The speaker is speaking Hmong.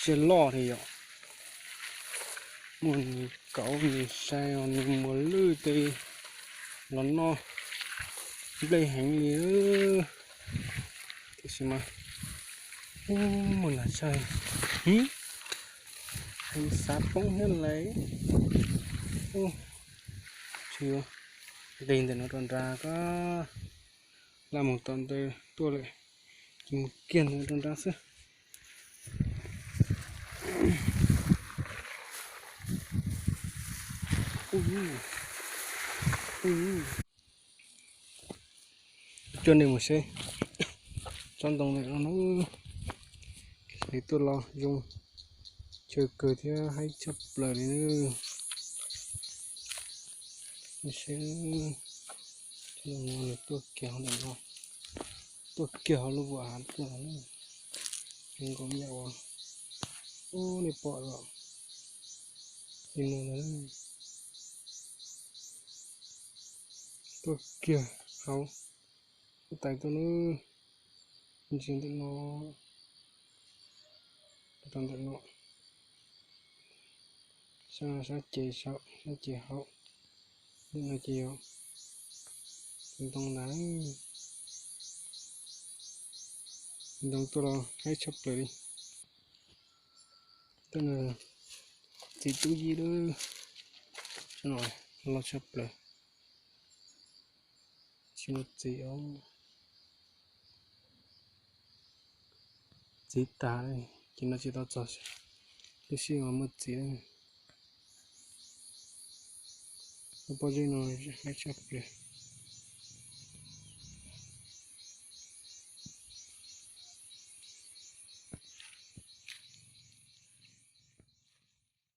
Tsiaj loj li yom. Muaj nws kauv nws sai os, nws muas lwj tes los noj nplej heev li. Tiam sis mas, ub, muaj nas tshaj, heev xav poob thiab lawm. Ub, tsis nqis ntawm no rau nrad ko, laj mus tom ntej tuaj lawm, ces mus kiag ntawm rau nrad xwb. Coj nej mus seb tsob ntoo ntawm no, nws tuaj los zoo chaw kawg thiab haib tshaj plaws li nawb. Seb, tsob ntoo no nws tuaj kiag hauv ntawm no, tuaj kiag hauv lub vuam hav tuaj, zoo nkaus yam uas, ub, nej pom los, li no ntag. Tuaj kiag hauv, tais tuaj nawb, ntsia ntawm no, tau ntawm no, sab, sab ces saum, sab ces hauv, ntawm no ces yog Ntoo ntag. Ntoo tuaj los haib tshaj plaws li. Tuaj no, txiv tub yij lawm. Loj tshaj plaws. Tsis muaj txiv os. Txiv tag, ces no tsis tau txog, tib si mas muaj txiv. Lub pob zeb no haib tshaj plaws.